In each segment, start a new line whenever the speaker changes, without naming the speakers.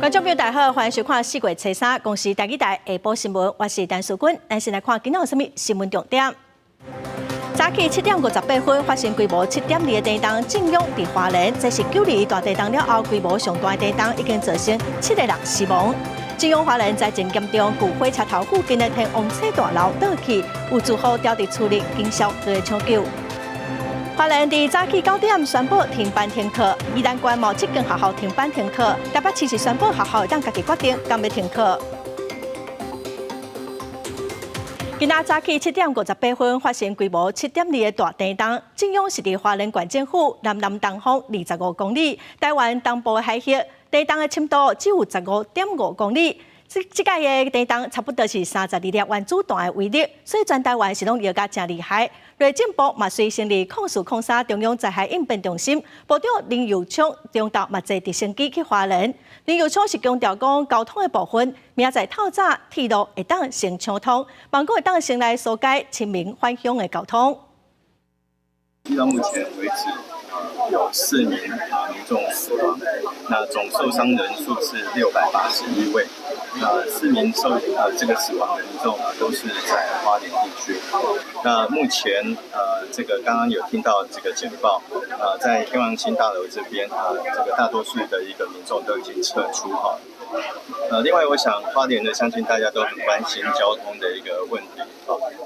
觀眾朋友大家好，歡迎收看四月初三公視台語台下晡新聞，我是陳淑君。咱先來看今仔有啥物新聞重點。早起7點58分發生規模7.2的地動，震央佇花蓮，這是9·21大地動了後規模上大的地動，已經造成七個人死亡。震央花蓮災情嚴重，舊火車頭附近的天王星大樓倒去，有住戶牢佇厝裡經消防的搶救。花蓮佇早起9點宣布停班停課，宜蘭縣某七間學校停班停課，台北市是宣布學校會當家己決定敢欲停課。今仔早起7點58分發生規模7.2的大地動，震央是佇花蓮縣政府南南東方25公里，台灣東部的海域，地動的深度只有15.5公里。這這擺的地動差不多是32粒原子彈的威力，所以全台灣是攏搖甲誠厲害。內政部嘛隨成立0403中央災害應變中心，部長林右昌中晝嘛坐直升機去花蓮。林右昌是強調講交通的部分，明仔載透早鐵路會當先搶通，望講會當先來疏解親民返鄉的交通。
到目前為止，有四名民眾死亡，那總受傷人數是681位。那四名受這個死亡的民眾都是在花蓮地區。那目前這個剛剛有聽到這個簡報，在天王星大樓這邊啊，這個大多數的一個民眾都已經撤出哈。另外我想花蓮的相信大家都很關心交通的一個問題。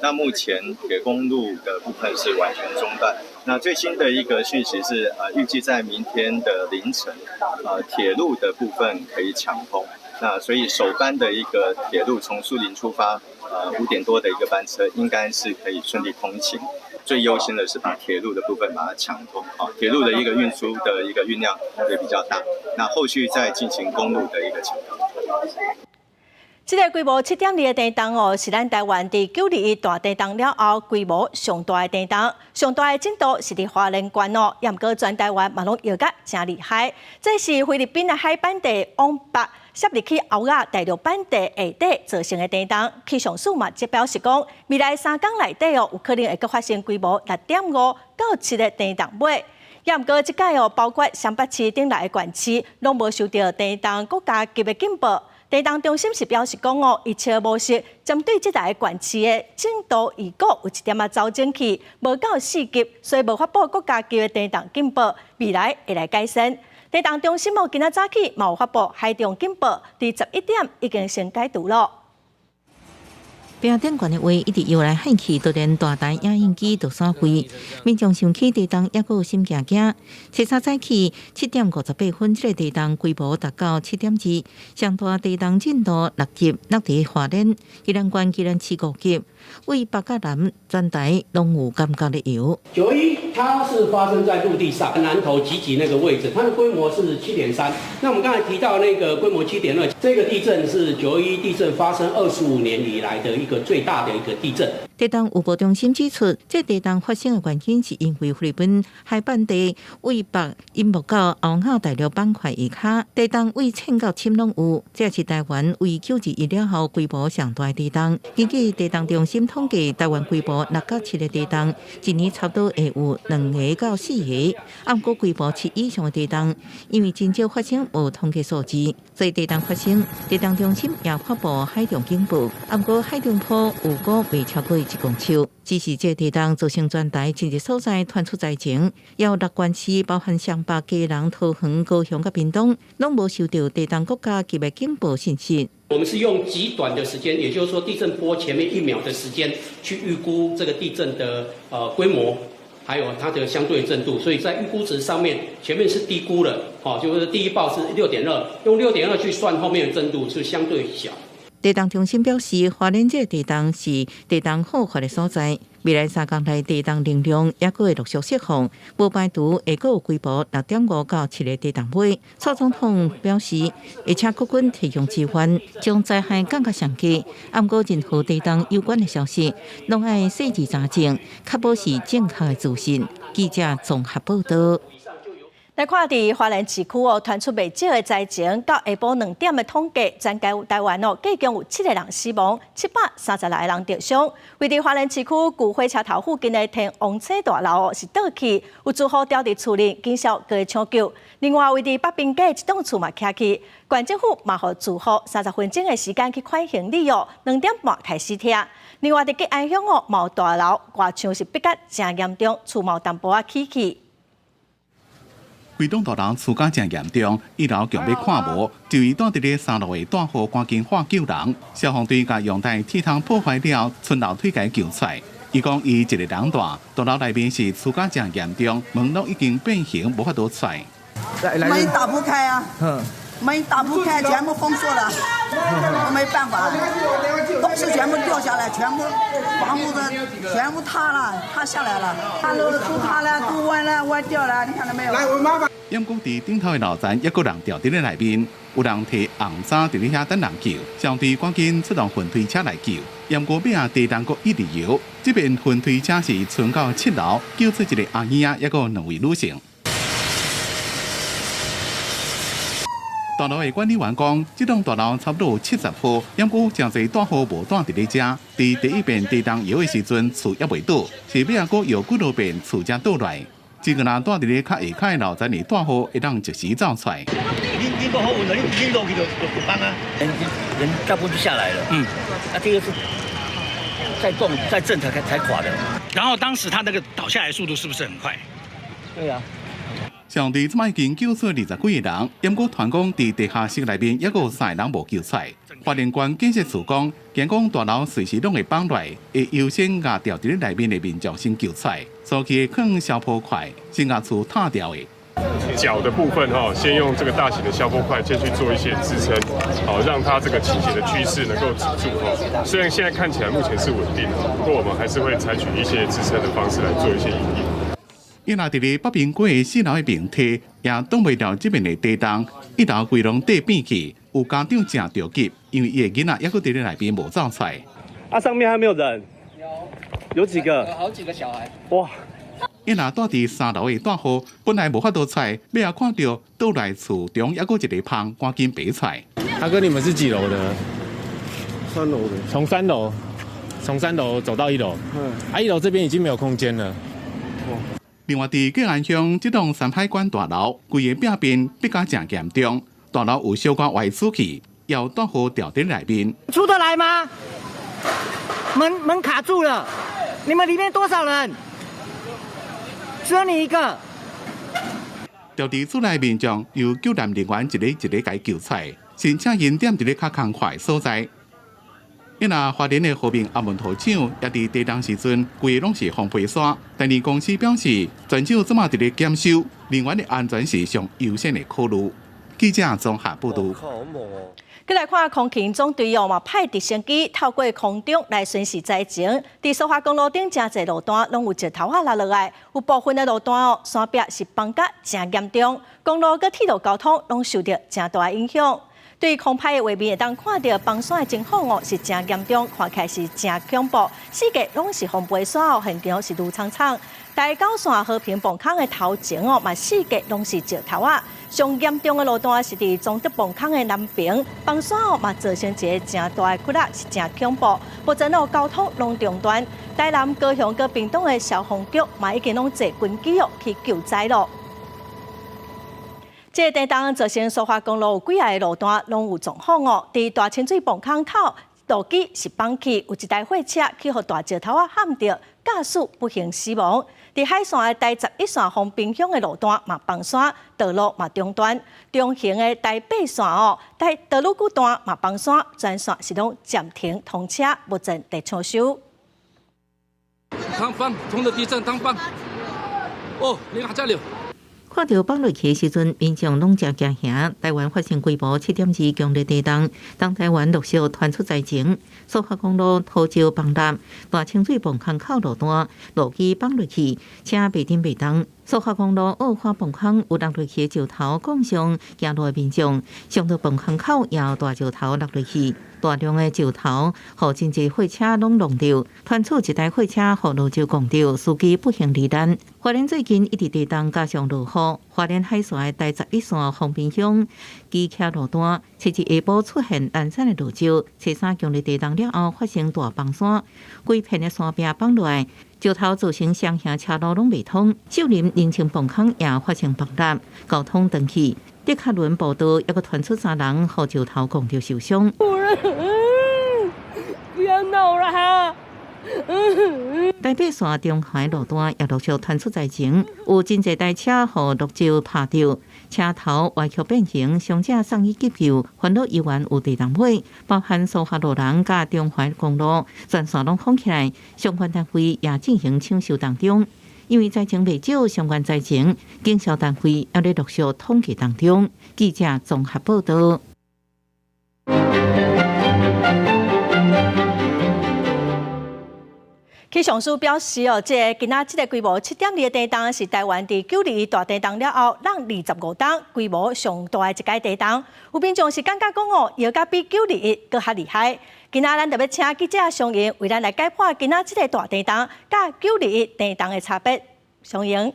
那目前鐵公路的部分是完全中斷。那最新的一個訊息是，預計在明天的凌晨，鐵路的部分可以搶通。那所以首班的一個鐵路從樹林出發，5點多的一個班車應該是可以順利通行。最優先的是把鐵路的部分把它搶通，啊，鐵路的一個運輸的一個運量會比較大。那後續再進行公路的一個搶通。
這個規模7.2的地動哦，是咱台灣佇9·21大地動了後規模上大的地動，上大的震度是佇花蓮縣哦，也毋過全台灣嘛攏搖甲誠厲害。這是菲律賓的海板地往北攝入去歐亞大陸板地下底造成的地動。氣象署嘛則表示講，未來3工內底哦，有可能會閣發生規模6.5到7的地動尾。也毋過這擺哦，包括雙北市等六个縣市，攏無收到地動國家級的警報。地動中心是表示講哦，一切模式針對這六个縣市的震度預估有一點仔走進去，無到4級，所以無發布國家級的地動警報，未來會來改善。地動中心哦，今仔早起嘛有發布海中警報，佇11點已經先解除了。
屏頂懸的話一直搖來晃去，都連大台影印機都散開。民眾想起地動，猶閣有心驚驚。初三早起7點58分，這個地動規模達到7.2，上大地動震度6級，落佇花蓮、宜蘭縣、宜蘭市5級，位北到南全台攏有感覺咧搖。
9·21它是發生在陸地上，南投集集那個位置，它的規模是7.3。那我們剛才提到那個規模7.2，這個地震是9·21地震發生25年以來的一個最大的一個地震。
地動預報中心指出，這地動發生的原因是因為菲律賓海板地位北隱沒到歐亞大陸板塊下跤，地動位淺到深攏有，這是台灣為9·21了後規模上大的地動。根據地動中心統計，台灣規模6到7個地動，一年差不多會有2個到4個。毋過規模7以上的地動，因為真少發生，無統計數字，所以地動發生，地動中心也發布海中警報。毋過海中波預估袂超過1公尺，只是這地動造成全台真濟所在傳出災情，有六縣市包含雙北、基隆、桃園、高雄佮屏東，攏無收到地動國家級的警報信息。
我們是用極短的時間，也就是說地震波前面1秒的時間去預估這個地震的規模，還有它的相對震度，所以在預估值上面，前面是低估了，哦，就是第一報是六點二，用六點二去算後面的震度是相對小。
地動中心表示，花蓮這個地動是地動好發的所在，未來3工內地動能量猶閣會陸續釋放，無排除會閣有規模6.5到7個地動尾。蔡總統表示，會請國軍提供支援，將災害降到上低。毋過任何地動有關的消息，攏愛細緻查證，確保是正確的資訊。記者綜合報道。
來看佇花蓮市區哦，傳出袂少的災情，到下晡2點的統計，全台灣哦，計共有七個人死亡，736個人著傷。位佇花蓮市區舊火車頭附近的天王星大樓哦，是倒去，有住戶牢佇厝裡，緊急過搶救。另外，位佇北濱街一棟厝嘛徛去，縣政府嘛予住戶30分鐘的時間去款行李哦，2點半開始拆。另外，佇吉安鄉哦，嘛有大樓外牆是煏甲誠嚴重，厝嘛有淡薄仔起去。
規棟大樓厝甲誠嚴重，一樓強欲看無，就伊蹛佇咧三樓的大雨，趕緊喊救人。消防隊共陽台鐵窗破壞了，賰樓梯共救出來。伊講伊一个人蹛，大樓內面是厝甲誠嚴重，門攏已經變形，無法度出來。
門打不開啊！門打不開，全部封鎖了，我沒辦法，東西全部掉下來，全部房屋的全部塌了，塌下來了，大樓都塌了，都彎了，彎掉了，你看到沒有？
來，我媽媽。毋過佇頂頭的樓層，猶閣人牢佇咧內面，有人提紅衫佇咧遐等人救，消防隊趕緊出動雲推車來救。毋過尾仔地動閣一直搖，這邊雲推車是賰到7樓，救出一個阿姨仔，猶閣兩位女性。大樓的管理員講，這棟大樓差不多有70號，毋過誠濟大戶無蹛佇咧遮。佇第一遍地動搖的時陣，厝猶未倒，是尾仔閣搖幾落遍，厝才倒來。這個若蹛佇咧較下跤的樓層的大雨，會當即時走出來。
你你好穩的，你你落去就崩啊！人人大部分就下來了。啊，這個是再動再震才垮的。
然後當時他那個倒下來速度是不是很快？
對啊。
上帝這擺已經救出20幾個人，毋過傳講佇地下室內面猶閣有三個人無救出來。花蓮縣建設處講，驚講大樓隨時攏會崩落來，會優先共牢佇咧內面的民眾先救出來。早期的囥消波塊，先共厝塌掉的。
腳的部分哈，先用這個大型的消波塊先去做一些支撐，好讓它這個傾斜的趨勢能夠止住哈。雖然現在看起來目前是穩定的，不過我們還是會採取一些支撐的方式來做一些因應。
伊若佇咧北平街的四樓的平梯，也擋袂牢這邊的地動，一樓規攏硩變去，有家長誠著急，因為伊的囡仔猶閣佇咧內面無走出來。
啊，上面還沒有人？
有，
有幾個？
有好幾個小孩。
哇！
伊若蹛佇三樓的大雨，本來無法度出來，尾仔看著倒來厝中猶閣一个縫，趕緊爬出來。
大哥，你們是幾樓的？
三樓的。
從三樓走到一樓。啊，一樓這邊已經沒有空間了。
哇！
另外，佇吉安鄉這棟山海關大樓，規個壁面煏甲誠嚴重，大樓有小可歪出去，有大雨牢佇內面。
出得來嗎？門卡住了，你們裡面多少人？只有你一個。
牢佇厝內民眾由救援人員一个一个共救出來，先請𪜶踮佇咧較空曠的所在。伊若花蓮的和平阿門頭廠也佇地動時陣，規个攏是風飛沙。但是公司表示，全廠這馬佇咧檢修，人員的安全是上優先的考慮。記者綜合報導。
閣來看空勤總隊哦，嘛派直升機透過空中來巡視災情。佇蘇花公路頂誠濟路段攏有石頭仔落落來，有部分的路段哦，山壁是崩甲誠嚴重，公路佮鐵路交通攏受著誠大的影響。對空拍的畫面會當看著崩山的情況哦，是誠嚴重，看起來是誠恐怖。四界攏是風飛沙哦，現場是攄蒼蒼。台九線和平磅空的頭前哦，嘛四界攏是石頭仔。上嚴重的路段是佇彰德磅空的南爿，崩山哦嘛造成一个誠大的窟窿，是誠恐怖。目前哦交通攏中斷，台南、高雄、佮屏東的消防局嘛已經攏坐軍機哦去救災囉。這個地動造成蘇花公路有幾仔个路段攏有狀況哦，佇大清水磅空口路基是崩去，有一台貨車去予大石頭仔撼著，駕駛不幸死亡。佇海線的台11線豐濱鄉的路段嘛崩山，道路嘛中斷；中橫的台8線哦，台道路古段嘛崩山，全線是攏暫停通車，目前佇搶修。
當崩，同的地震當崩。哦，你還在流。
看著崩落去的時陣，民眾攏誠驚嚇。台灣發生規模7.2強烈地動，東台灣陸續傳出災情，蘇花公路土石崩塌，大清水磅空口路段路基崩落去，車袂振袂動。蘇花公路惡化崩空，有落落去的石頭降上行路的民眾，上到崩空口也有大石頭落落去，大量的石頭予真濟貨車攏弄著，傳出一台貨車予落石摃著，司機不幸罹難。花蓮最近一直地動加上落雨，花蓮海線的台11線豐濱鄉基徛路段，七日下晡出現零散的落石，初三強烈地動了後發生大崩山，規片的山壁崩落來。石頭造成雙行車路攏袂通，秀林林清崩空也發生崩塌，交通斷去。德卡倫步道抑閣傳出三人予石頭摃著受傷。
不要鬧了哈！
台八線中環路段也陸續傳出災情，有真濟台車予落石拍著，車頭歪曲變形，傷者送醫急救。煩惱猶原有地動尾，包含蘇花路人佮中環公路全線攏封起來，相關單位也進行搶修當中。因為災情未少，相關災情，警消單位也咧陸續統計當中。記者綜合報道。
氣象署表示哦，這個今仔這個規模7.2的地動是台灣佇9·21大地動了後，咱25冬規模上大的一擺地動。有民眾是感覺講哦，搖甲比9·21閣較厲害。今仔咱特別請記者相英為咱來解剖今仔這個大地動佮9·21地動的差別。相英。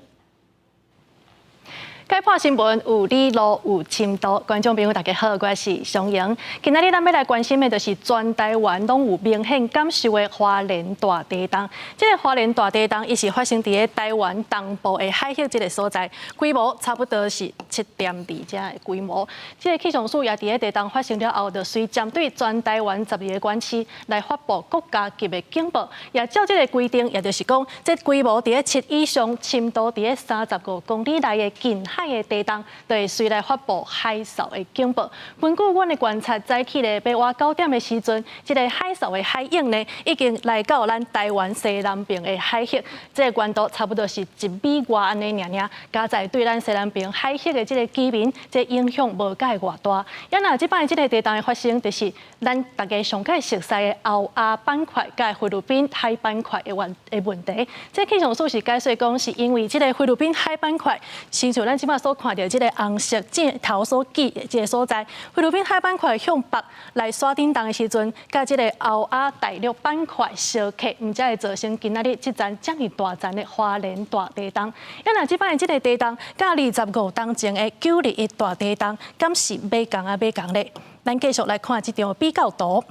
解剖新聞有理路有深度，觀眾朋友大家好，我是常瑩。今仔日咱欲來關心的，就是全台灣攏有明顯感受的花蓮大地動。這個花蓮大地動，伊是發生佇咧台灣東部的海域這個所在，規模差不多是7.2這的規模。這個氣象署也佇咧地動發生了後，就隨針對全台灣12個縣市來發布國家級的警報，也照這個規定，也就是講，這規模佇咧7以上，深度佇咧35公里內的近海的地動，就會隨來發布海嘯的警報。根據阮的觀察，早起咧欲倚9點的時陣，這個海嘯的海湧呢，已經來到咱台灣西南邊的海域，這個高度差不多是1米外按呢爾爾。佳哉對咱西南邊海域的這個居民，這個影響無蓋偌大。也若這擺這個地動的發生，就是咱大家上較熟悉的歐亞板塊佮菲律賓海板塊的問題。這氣象署是解釋講，是因為這個菲律賓海板塊，親像咱這擺所看著這個紅色箭頭所指的這個所在，菲律賓海板塊向北來徙振動的時陣，佮這個歐亞大陸板塊相克，毋才會造成今仔日這陣遮爾大陣的花蓮大地動。也若這擺這個地動，佮25冬前的9·21大地動，敢是欲仝啊欲仝咧？咱繼續來看這張比較圖。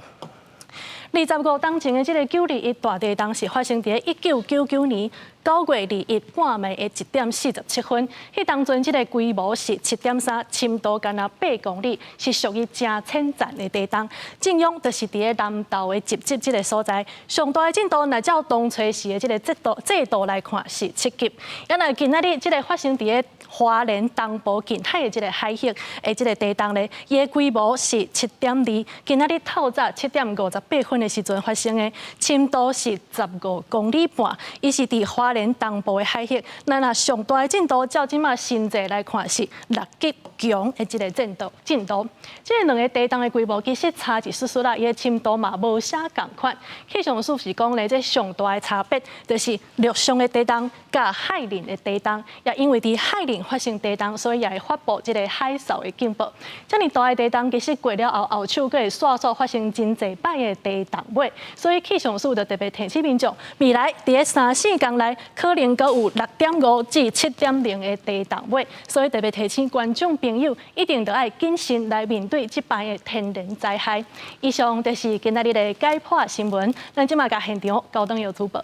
25冬前的這個9·21大地動是發生佇1999年9月21半暝的1點47分，彼當陣這個規模是7.3，深度干焦8公里，是屬於誠淺層的地動。震央就是佇咧南投的集集這個所在，上大的震度若照當初時的這個制度來看是7級。也若今仔日這個發生佇咧花蓮東部近海的這個海域的這個地動咧，伊的規模是7.2，今仔日透早7點58分的時陣發生的，深度是15公里半，伊是佇花蓮東部的海域。咱若上大的震度，照這馬新制來看是6級強的這個震度。這兩個地動的規模其實差一絲絲啦，伊的深度嘛無啥仝款。氣象署是講咧，這上大的差別就是陸上的地動佮海面的地動，也因為佇海面發生地動，所以也會發布這個海嘯的警報。遮爾大的地動，其實過了後，後手閣會煞煞發生真濟擺的地動尾，所以氣象署就特別提醒民眾，未來佇咧3、4天內可能閣有6.5至7.0的地動尾，所以特別提醒觀眾朋友，一定著愛謹慎來面對這擺的天然災害。以上就是今仔日的解剖新聞，咱這馬共現場交轉予主播。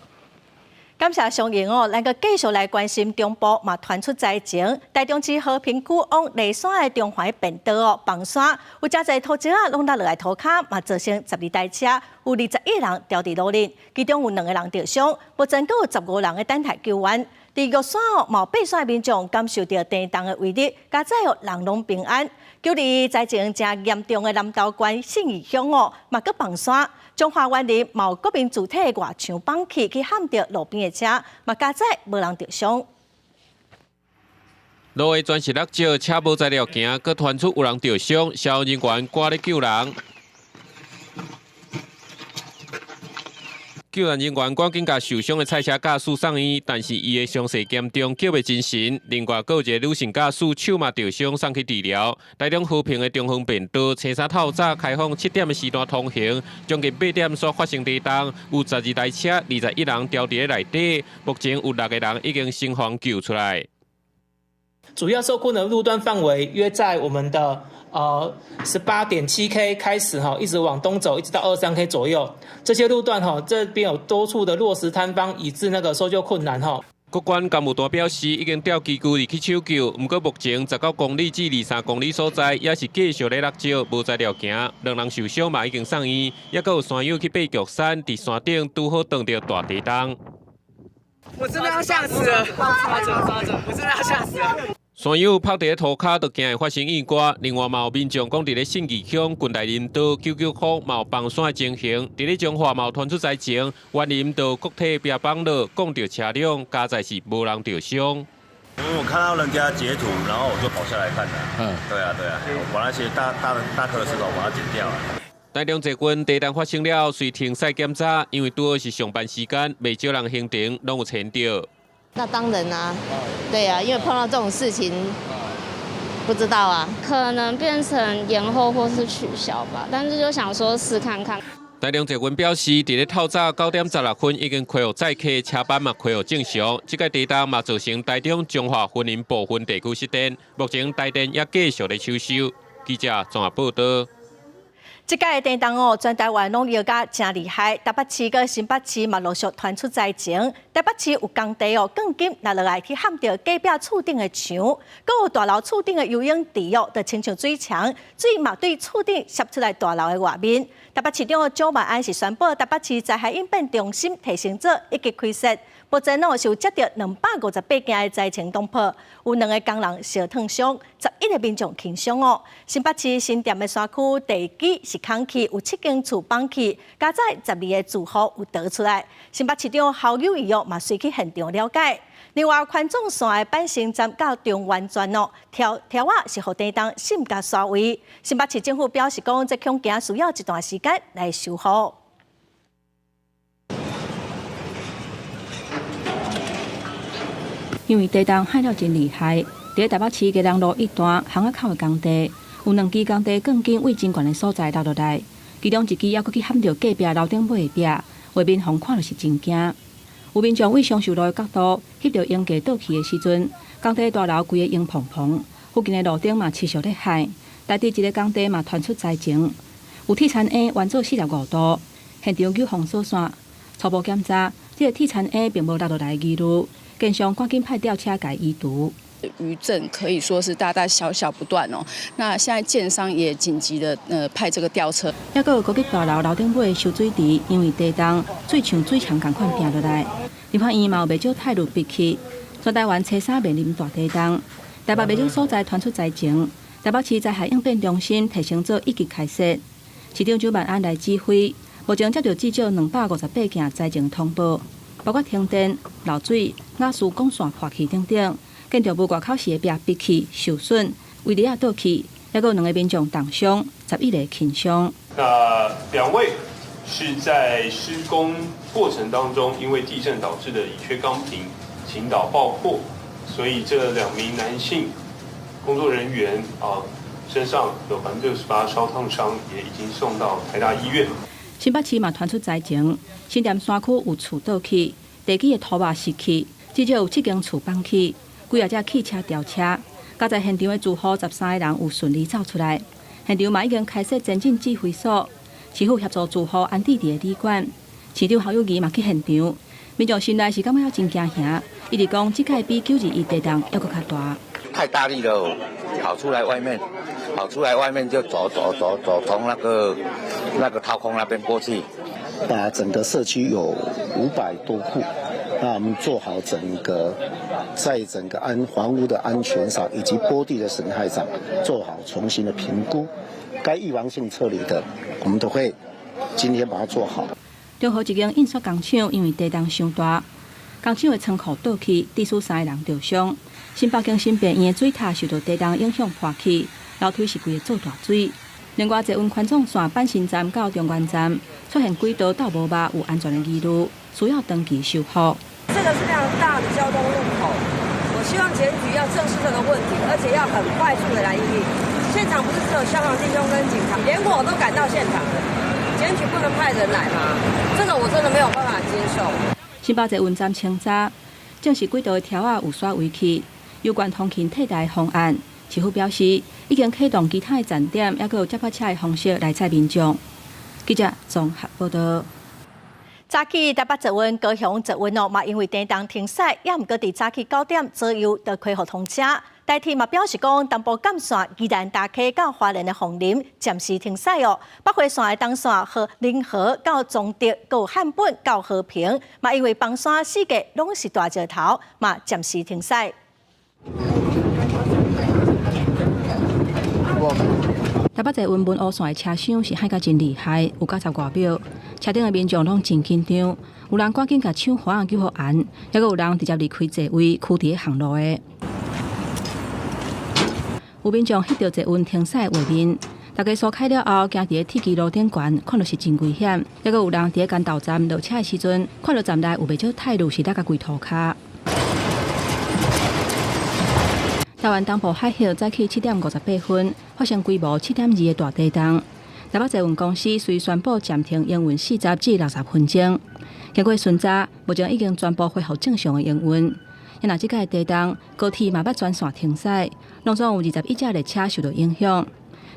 感謝相英哦，咱閣繼續來關心中部嘛傳出災情，台中市和平區往麗山的中環便道哦，崩山有誠濟土石仔攏落落來塗跤，嘛造成12台車有21人牢佇路裡，其中有2個人著傷，目前閣有15人咧等待救援。佇玉山哦，嘛有爬山的民眾感受著地動的威力，佳哉哦，人攏平安。9·21災情誠嚴重的南投縣信義鄉哦，嘛閣崩山。彰化員林嘛有國民主體的外牆崩去，去撼著路邊的車，嘛佳哉無人著傷。
路的全是落石，車無材料行，閣傳出有人著傷，消防人員趕咧救人。救援人員趕緊共受傷的賽車駕駛送醫，但是伊的傷勢嚴重，叫袂精神。另外，閣有一个女性駕駛手嘛著傷，送去治療。台中和平的中橫便道，星期三透早開放7點的時段通行，將近8點煞發生地動，有12台車，21人牢佇咧內底，目前有6個人已經生還救出來。
主要受困的路段範圍約在我們的18.7 K 開始哈，一直往東走，一直到23 K 左右。這些路段哈，這邊有多處的落石坍方，以致那個搜救困難哈。
國關工務團表示，已經調機具入去搶救，毋過目前19公里至23公里所在，也是繼續咧落石，無材料行。兩人受傷嘛，已經送醫，抑閣有山友去爬玉山，佇山頂拄好撞著大地動。
我真的要嚇死了！抓著抓著，我真的要嚇死了！
山友趴佇咧塗跤，就驚會發生意外。另外嘛有民眾講，佇咧信義鄉近代林道九九峰嘛有崩山的情形，佇咧彰化嘛有傳出災情，員林就國鐵壁崩落，摃著車輛，佳哉是無人著傷。
我看到人家截圖，然後我就跑下來看啦。嗯，對啊對啊，我把那些大大大顆的石頭把它撿掉了。
台中捷運地動發生了，隨停駛檢查，因為拄好是上班時間，袂少人行程攏有牽著。
那當然啊，對啊，因為碰到這種事情，不知道啊，
可能變成延後或是取消吧，但是就想說試看看。
台中捷運表示，佇咧透早9點16分已經恢復載客，車班嘛恢復正常。這個地動嘛造成台中彰化雲林部分地區失電，目前台電也繼續咧搶修。記者綜合報道。
這擺的地動哦，全台灣攏搖甲誠厲害，台北市佮新北市嘛陸續傳出災情。台北市有工地哦，鋼筋落落來去撼著隔壁厝頂的牆，閣有大樓厝頂的游泳池哦，就親像水牆，水嘛對厝頂瀉出來大樓的外面。台北市長蔣萬安是宣布，台北市災害應變中心提升組一級開設，目前哦是有接著258件的災情通報，有兩個工人燒燙傷，11個民眾輕傷哦。新北市新店的山區地基是空去，有七間厝崩去，佳哉12個住戶有逃出來。新北市長侯友宜哦嘛隨去現場了解。另外，環總線的板生站到中原站哦，柱柱仔是予地動滲共徙位。新北市政府表示講，這恐驚需要一段時間來修復。
因為地動撼了真厲害，佇台北市基隆路一段巷仔口的工地，有兩支工地鋼筋對真懸的所在落落來，其中一支猶閣去撼著隔壁樓頂尾的壁，畫面予看著是真驚。有民眾對上受路的角度翕著鷹架倒去的時陣，工地大樓規个湧蓬蓬，附近的路燈嘛持續咧害。台中一个工地嘛傳出災情，有鐵田嬰彎做45度，現場有封鎖線，初步檢查，這个鐵田嬰並無落落來的疑慮，建商趕緊派吊車共移除。
餘震可以說是大大小小不斷哦。那現在建商也緊急的派這個吊車。
抑閣有高級大樓樓頂尾的收水池，因為地動水像水牆仝款拚落來。立法院嘛有袂少泰路逼去。全台灣初三面臨大地動，台北袂少所在傳出災情。台北市災害應變中心提升做一級開設，市長蔣萬安來指揮。目前接著至少258件災情通報，包括停電、漏水、瓦斯管線破去等等。建築物外口時的壁壁去受損，圍籬仔倒去，抑閣有兩個民眾重傷，11個輕傷。
那兩位是在施工過程當中，因為地震導致的乙炔鋼瓶傾倒爆破，所以這兩名男性工作人員啊身上有68%燒燙傷，也已經送到台大醫院。
新北市嘛傳出災情，新店山區有厝倒去，地基的土瓦失去，至少有七間厝崩去。幾仔隻汽車吊車，佳哉現場的住戶13個人有順利走出來。現場嘛已經開設前進指揮所，市府協助住戶安置佇个旅館。市長侯友宜嘛去現場，民眾心內是感覺真驚嚇，伊直講這擺比9·21地動猶閣較大。
太大力了，跑出來外面，跑出來外面就走走走走，從那個掏空那邊過去。
那整個社區有500多戶。那我們做好整個，在整個安房屋的安全上，以及坡地的損害上，做好重新的評估。該預防性撤離的，我們都會今天把它做好。
中和一間印刷工廠因為地動傷大，工廠的倉庫倒去，致使三個人著傷。新北京新病院的水塔受到地動影響破去，樓梯是規个做大水。另外，捷運環狀線板新站到中原站出現軌道鬥無肉，有安全的疑慮，需要長期修復。
這個是非常大的交通路口，我希望檢局要正視這個問題，而且要很快速的來應應。現場不是只有消防弟兄跟警察，連我都趕到現場了，檢局不能派人來嗎？這個我真的沒有辦法接受。
新北捷運站清查，證實軌道的柱仔有徙位去，有關通勤替代方案。市府表示，已經啟動其他的站點，抑閣有接駁車的方式來載民眾。記者綜合報道。
早起台北捷運、高雄捷運哦，嘛因為地動停駛，抑毋過佇早起9點左右就恢復通車。台鐵嘛表示講，東部幹線宜蘭大溪到花蓮的鳳林暫時停駛哦。北回線的東線和仁和到彰德，閣有漢本到和平，嘛因為崩山四界攏是大石頭，嘛暫時停駛。
台北捷運文湖線的車廂是海甲真厲害，有90外秒，車頂的民眾攏真緊張，有人趕緊共手環仔救護員，抑閣有人直接離開座位，踞佇咧行路的。有民眾翕著捷運停駛的畫面，大家疏開了後，行佇咧鐵支路頂懸，看著是真危險。抑閣有人佇咧關渡站落車的時陣，看著站內有袂少泰路是落共規塗跤。台灣東部海峽早起7點58分發生規模7.2的大地動，台北捷運公司隨宣布暫停營運40至60分鐘。經過巡查，目前已經全部恢復正常的營運。若這擺地動，高鐵嘛捌全線停駛，攏總有21架列車受到影響。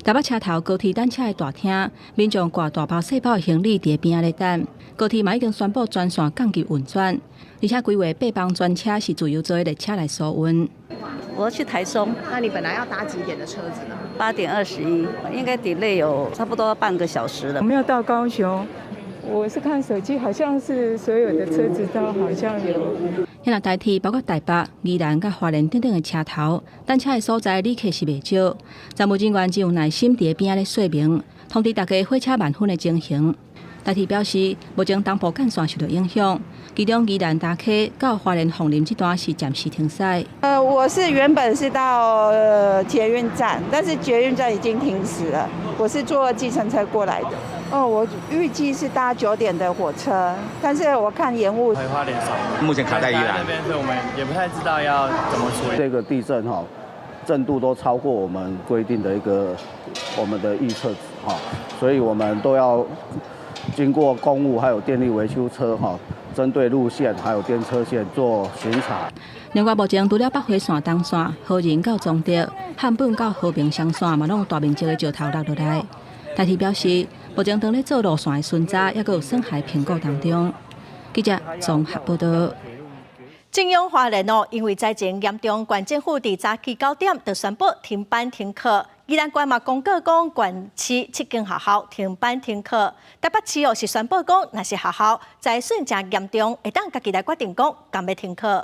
台北車頭高鐵等車的大廳，民眾掛大包細包的行李佇咧邊仔咧等。高鐵嘛已經宣布全線降級運轉，而且規劃八班專車是自由座的列車來疏運。
我要去台中。
那你本來要搭幾點的車子呢？8
點21，應該 delay 有差不多半個小時了。
我沒有到高雄，我是看手機，好像是所有的車子都好像有。
遐台鐵包括台北、宜蘭佮花蓮等等的車頭，等車的所在旅客是袂少。站務人員真有耐心佇咧邊仔咧說明，通知大家火車慢分的情形。台鐵表示，目前東部幹線受到影響，其中宜蘭大溪到花蓮鳳林這段是暫時停駛。
我是原本是到捷運站，但是捷運站已經停駛了。我是坐計程車過來的。哦，我預計是搭9點的火車，但是我看延誤。
回花蓮，
目前卡在宜蘭
那邊，所以我們也不太知道要怎麼處理。
這個地震哈，震度都超過我們規定的一個我們的預測值哈，所以我們都要經過公務還有電力維修車哈，針對路線還有電車線做巡查。
另外，目前除了北回線東線、和仁到彰德、漢本到和平雙線嘛，攏有大面積的石頭落落來。台鐵表示，目前當咧做路線的巡查，抑閣有損害評估當中。記者綜合報道。
中央花蓮哦，因為災情嚴重，縣政府佇早起9點就宣布停班停課。宜蘭縣嘛公告講，縣市七間學校停班停課。台北市哦是宣布講，若是學校災損誠嚴重，會當家己來決定講，敢欲停課。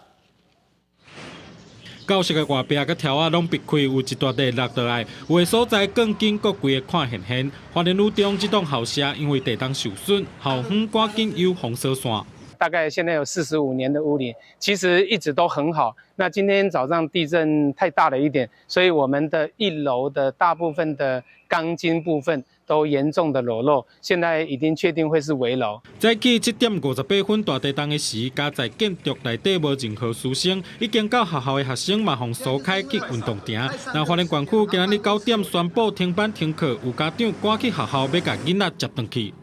教室的外壁佮柱仔攏爿開，有一大塊落落來，有的所在鋼筋閣規个看現現。花蓮女中這棟校舍因為地動受損，校方趕緊有封鎖線。
大概現在有45年的屋齡，其實一直都很好。那今天早上地震太大了一點，所以我們的一樓的大部分的鋼筋部分都嚴重的裸露，現在已經確定會是危樓。
早起7點58分大地動的時，加在建築內底無任何師生，已經到學校的學生嘛，予疏開去運動場。那花蓮縣府今仔日9點宣布停班停課，有家長趕去學校欲共囡仔接轉去。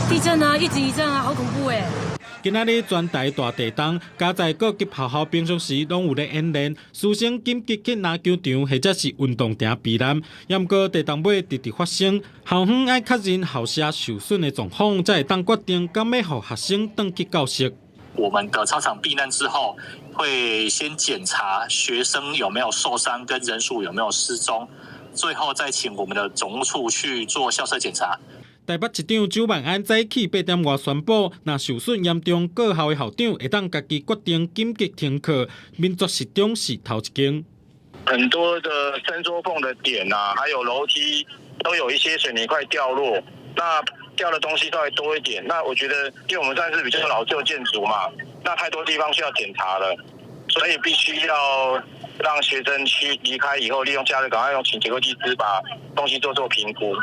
地震啊，一直一震啊，好恐怖欸！
今仔日全台大地動，嘉在各級學校平常時攏有咧演練，師生緊急去籃球場或者是運動場避難。毋過地動尾直直發生，校方愛確認校舍受損的狀況，才會當決定敢欲予學生轉去教室。
我們的操場避難之後，會先檢查學生有沒有受傷，跟人數有沒有失蹤，最後再請我們的總務處去做校舍檢查。
台北市長蔣萬安早起8點外宣布，若受損嚴重，各校的校長會當家己決定緊急停課。民族實中是頭一間。
很多的伸縮縫的點啊，還有樓梯都有一些水泥塊掉落，那掉的東西稍微多一點。那我覺得，因為我們算是比較老舊建築嘛，那太多地方需要檢查了。所以必須要讓學生去離開以後，利用假日趕快用請結構技師把東西做做評估。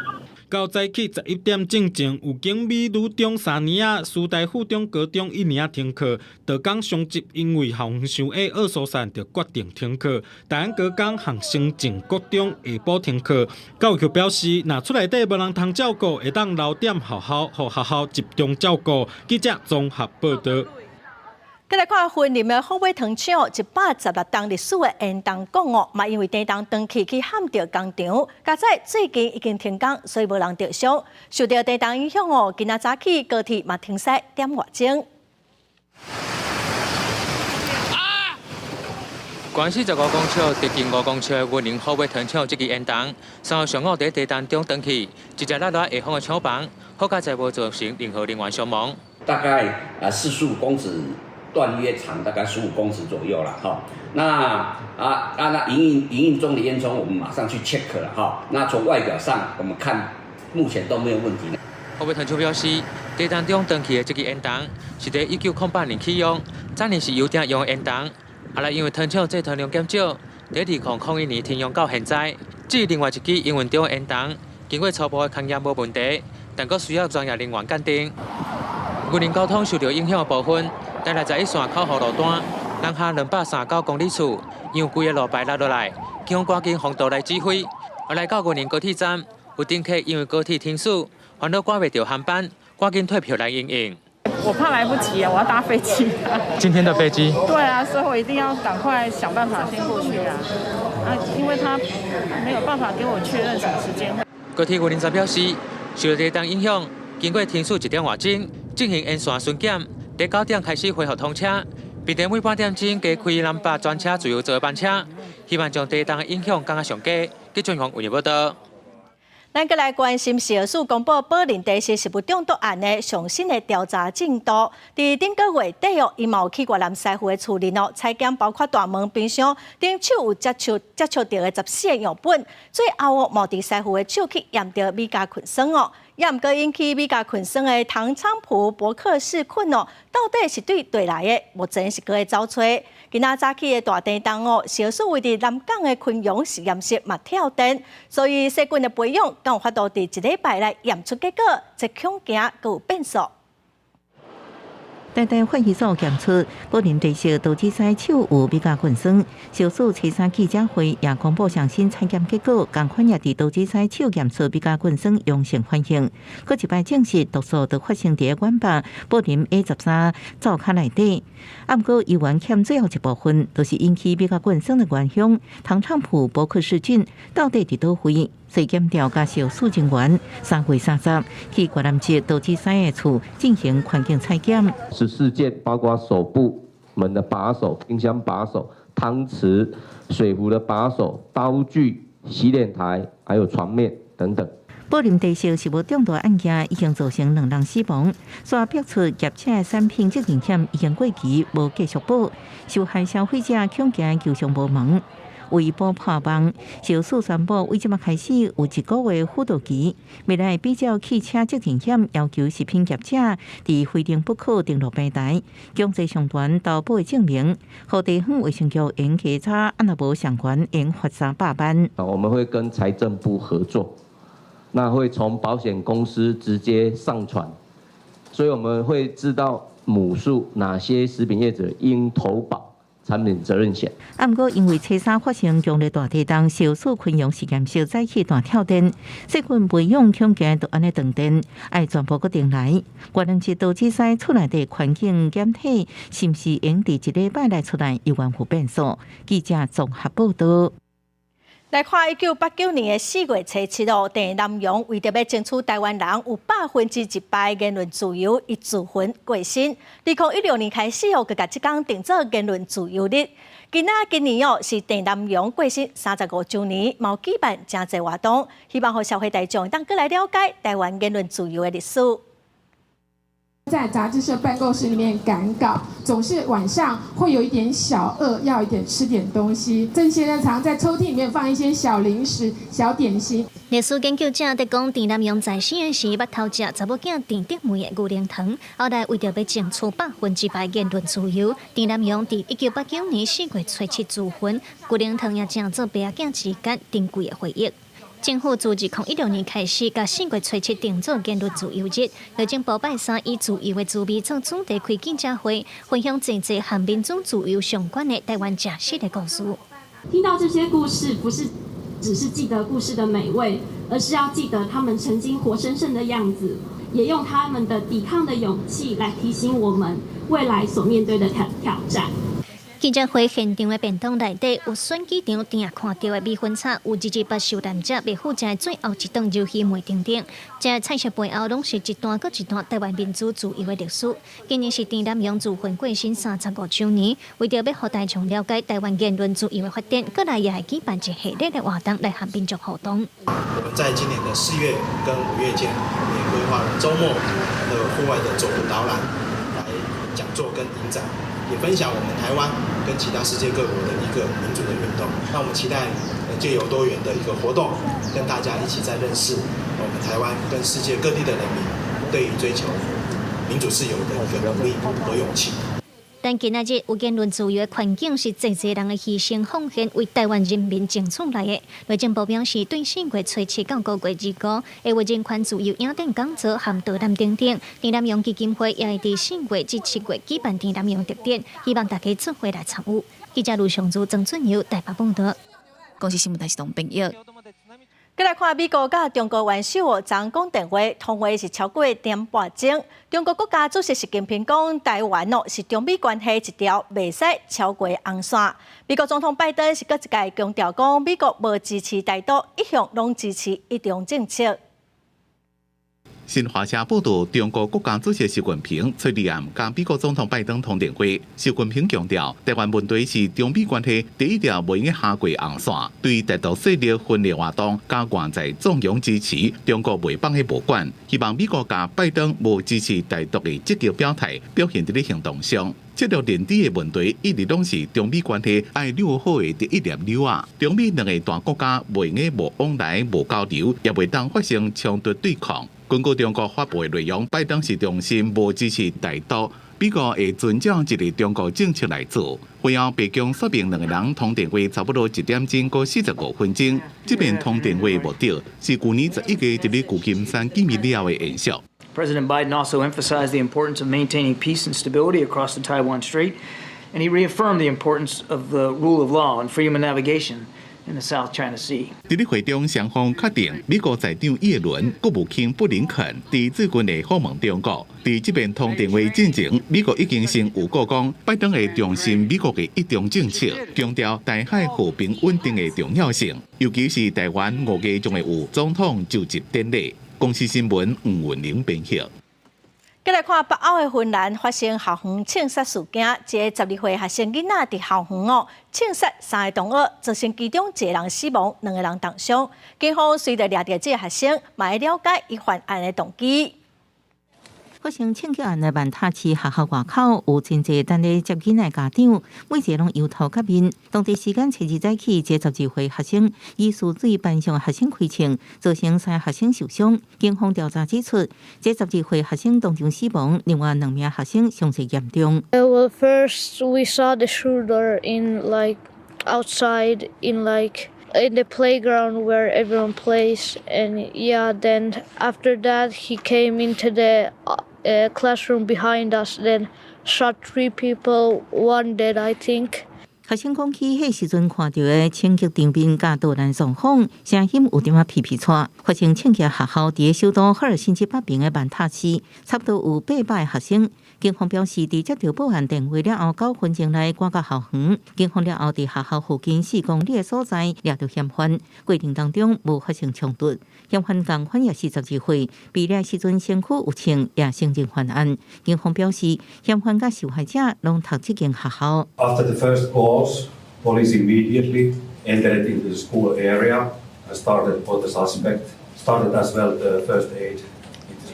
到早起11點進前，有景美女中三年仔，師大附中高中一年仔停課。桃江雙集因為校園傷矮惡疏散，就決定停課。大安高工和成正國中下晡停課。教育局表示，若厝內底無人通照顧，會當留踮學校，予學校集中照顧。記者綜合報道。
閣來看雲林的虎尾糖廠，116冬歷史的煙囱管哦，嘛因為地動斷去去撼著工廠，佳哉最近已經停工，所以無人著傷。受著地動影響哦，今仔早起高鐵嘛停駛點外鐘。
懸45公尺、直徑5公尺的雲林虎尾糖廠這支煙囱，3號上午佇地動中斷去，一直落來下方的廠房，好佳哉無造成任何人員傷亡。
大概啊45公尺。斷約長大概15公尺左右了哈，那啊啊那營運中的煙囪，我們馬上去 check 了哈。那從外表上我們看，目前都沒有問題。
虎尾糖廠表示，地動中斷去的這支煙囱是佇1908年啟用，早年是油鼎用的煙囱，後來因為糖廠製糖量減少，佇2001年停用到現在。至於另外一支營運中的煙囱，經過初步的勘驗無問題，但閣需要專業人員鑑定。雲林交通受著影響的部分，台61線口湖路段，南下239公里處，因為規个路牌落落來，警方趕緊封道來指揮。後來到雲林高鐵站，有乘客因為高鐵停駛，煩惱趕袂著航班，趕緊退票來因應。
我怕來不及啊，我要搭飛機。
今天的飛機？
對啊，所以我一定要趕快想辦法先過去啊！啊，因為他沒有辦法給我確認什麼時間。
高鐵雲林站表示，受地動影響，經過停駛一點外鐘，進行沿線巡檢。佇9點開始恢復通車，並且每半點鐘加開南北專車自由座班車，希望將地動的影響降到上低。記者黃偉報道。
咱閣來關心食藥署公布寶林茶室食物中毒案的上新的調查進度。佇頂個月底哦，伊嘛有去越南師傅的厝裡哦，採檢包括大門、冰箱頂手有接觸著的14個樣本，最後哦，嘛佇師傅的手去驗著米家菌酸哦，也毋過引起米家菌酸的糖菖蒲伯克氏菌哦，到底是佗佗來的？目前是閣咧走揣。今仔早起的大地動哦，食藥署位佇南港的昆陽實驗室嘛跳電，所以細菌的培養敢有法度佇一禮拜內驗出結果，這恐驚閣有變數。
台大化學所檢出寶林茶室杜子師手有米家菌酸，食藥署初三記者會也公布上新採檢結果，仝款也佇杜子師手驗出米家菌酸陽性反應。閣一擺證實毒素就發生佇個阮北寶林 A13 灶跤內底。啊，毋過猶原欠最後一部分，就是引起米家菌酸的元兇糖菖蒲伯克氏菌到底佇佗位？所以檢調佮食藥署人員3月30去越南籍杜子師的厝進行環境採檢。
14件，包括手部門的把手、冰箱把手、湯匙、水壺的把手、刀具、洗臉台，還有床面等等。
寶林茶室食物中毒案件已經造成兩人死亡，煞爆出業者的產品責任險已經過期，無繼續保，受害消費者恐驚求償無門。為保破網，食藥署宣布，為這馬開始有一個月輔導期，未來比照汽車責任險要求食品業者佇非定不可登錄平台，強制上傳投保的證明，予地方衛生局用稽查，按若無相關，會罰300萬。
我們會跟財政部合作，那會從保險公司直接上傳，所以我們會知道母數哪些食品業者應投保產品責任險。
啊，毋過因為初三發生強烈大地動，食藥署昆陽實驗室早起大跳電，細菌培養恐驚就按呢斷電，愛全部閣重來。越南籍杜子師厝內底環境檢體，是毋是會佇一禮拜內出來，猶原有變數。記者綜合報道。
來看1989年的4月初7號，鄭南榕為著欲爭取臺灣人有100%言論自由，伊自焚過身。2016年開始哦，閣共這工定做言論自由日。今仔今年哦是鄭南榕過身35週年，嘛有舉辦誠濟活動，希望予社會大眾會當閣來了解臺灣言論自由的歷史。
在雜誌社辦公室裡面趕稿，總是晚上會有一點小餓，要一點吃點東西。鄭先生常在抽屜裡面放一些小零食、小點心。
歷史研究者佇講，鄭南榕在生的時，捌偷食查某囝鄭德梅的牛奶糖，後來為著欲爭取100%言論自由，鄭南榕佇1989年4月初7自焚，牛奶糖也成做爸仔囝之間珍貴的回憶。政府自2016年開始，共4月初7定做言論自由日，內政部拜三以自由的滋味做主題開記者會，分享濟濟和民主自由相關的台灣食食的故事。
聽到這些故事，不是只是記得故事的美味，而是要記得他們曾經活生生的樣子，也用他們的抵抗的勇氣來提醒我們未來所面對的挑戰。
記者會現場的便當內底有選舉場定看著的米粉炒，有228受難者袂赴食的最後一頓魷魚糜等等。這菜色背後攏是一段閣一段台灣民主自由的歷史。今年是鄭南榕自焚過身35週年，為著欲予大眾了解台灣言論自由的發展，閣來也會舉辦一系列的活動來和民眾互動。
我們在今年的4月跟5月間，也規劃了週末的戶外的走讀導覽，來講座跟影展。也分享我們台灣跟其他世界各國的一個民主的運動。那我們期待藉由多元的一個活動，跟大家一起再認識我們台灣跟世界各地的人民對於追求民主自由的一個努力和勇氣。
但今仔日有言論自由的環境是濟濟人的犧牲奉獻，為台灣人民爭取來的。內政部表示，對4月初7到5月25，會有人權自由影展講座和導覽等等。鄭南榕基金會也會佇4月至7月舉辦鄭南榕特展，希望大家做伙來參與。記者盧尚如、曾俊佑台北報導。
公視新聞台是董編譯。
閣來看美國佮中國元首哦，昨講電話，通話是超過一點半鐘。中國國家主席習近平講，台灣哦是中美關係一條袂使超過的紅線。美國總統拜登是閣一擺強調講，美國無支持台獨，一向攏支持一中政策。
新華社報道，中國國家主席習近平初二暗佮美國總統拜登通電話。習近平強調，台灣問題是中美關係第一條袂用跨過紅線，對台獨勢力分裂活動佮外在縱容支持，中國袂放彼無管。希望美國佮拜登無支持台獨的積極表態，表現佇咧行動上。這個認知的問題，一直攏是中美關係愛扭好的第一粒紐仔。中美兩个大國家袂用無往來、無交流，也袂當發生衝突對抗。根據中國發布的內容，拜登是重申無支持台獨，美國會遵照一個中國政策來做。會後，白宮說明兩个人通電話差不多1點鐘閣45分鐘。這遍通電話目的是舊年11月佇咧舊金山見面了後的延續。
President Biden also emphasized the importance of maintaining peace and stability across the Taiwan Strait, and he reaffirmed the importance of the rule of law and freedom of navigation in the South China Sea.
佇咧會中，雙方確定美國財長耶倫、國務卿布林肯佇最近會訪問中國。佇這遍通電話進前，美國已經先預告講，拜登會重申美國的一中政策，強調台海和平穩定的重要性，尤其是台灣5月將會有總統就職典禮。公視新聞吳文玲編譯。
閣來看北歐的芬蘭發生校園槍殺事件，一個12歲學生囡仔佇校園哦槍殺三个同學，造成其中一个人死亡，兩个人重傷。警方隨著掠著這个學生，嘛欲了解伊犯案的動機。
發生槍擊案的萬塔市學校外口有真濟等咧接囡仔的家長，每一个攏憂頭結面。當地時間初二早起，這12歲學生疑似對班上學生開槍，造成三个學生受傷。警方調查指出，這12歲學生當場死亡，另外兩名學生傷勢嚴重。
Well, first we saw the shooter in like outside in the playground where everyone plays, and yeah, then after that he came into the classroom behind us, then shot three people, one dead, I think.
學生講起，彼時陣看著的槍擊場面佮導彈狀況，聲音有點仔皮皮掣。發生槍擊學校佇首都赫爾辛基北邊的萬塔市，差不多有800個學生。警方表示，佇接著報案電話了後，9分鐘內趕到校園。警方了後，佇學校附近4公里的所在掠著嫌犯，過程當中無發生衝突。嫌犯仝款也是12歲，被掠時陣身軀有槍，也承認犯案。警方表示，嫌犯佮受害者攏讀這間學校。
After the first calls, police immediately entered into the school area and started for the suspect, started as well the first aid.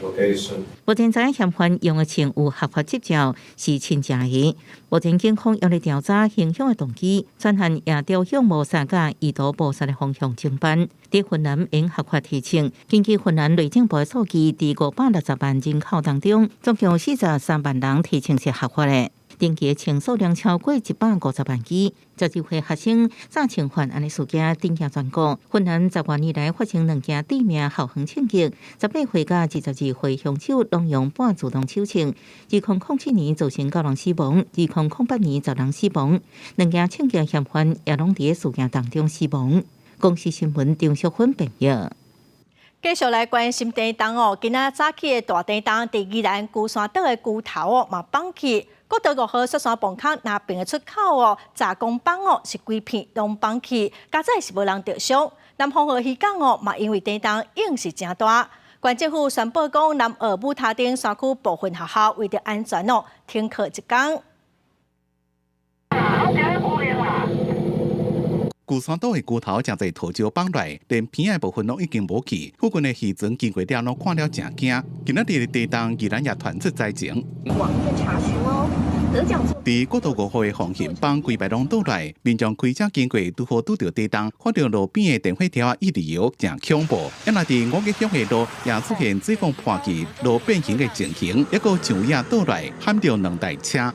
location.
目前知影嫌犯用的槍有合法執照，是親情的。目前警方犹咧調查行兇的動機，專案也朝向謀殺佮意圖謀殺的方向偵辦。佇雲南用合法提槍，根據雲南內政部的數據，佇560萬人口當中，總共43萬人提槍是合法的。登記的槍數量超過150萬支。12歲學生詐槍犯案的事件震驚全國。雲南10外年來發生兩件致命校園槍擊，18歲佮22歲兇手攏用半自動手槍。2007年造成9人死亡，2008年10人死亡。兩件槍擊嫌犯也攏佇事件當中死亡。公視新聞張淑芬編譯。
繼續來關心地動哦，今仔早起的大地動，佇宜蘭龜山島的龜頭哦，嘛放去。國道5號雪山磅空南爿的出口哦，閘公枋哦是規片攏放去，佳哉是無人著傷。南風河漁港哦，嘛因為地動湧是誠大。縣政府宣布講，南澳武他町山區部分學校為著安全哦，停課一工。
龜山島的龜頭誠濟塗石放來，連邊仔的部分攏已經無去。附近的漁船經過了，攏看了誠驚。今仔日的地動，宜蘭也傳出災情。
網頁查詢哦，得獎。
佇國道5號的防行幫規排攏倒來，民眾開車經過，拄好拄著地動，看著路邊的電火柱仔一直搖，誠恐怖。啊，若佇五結鄉的路也出現水管破去、路變形的情形，抑閣樹葉倒來，撼著兩台車。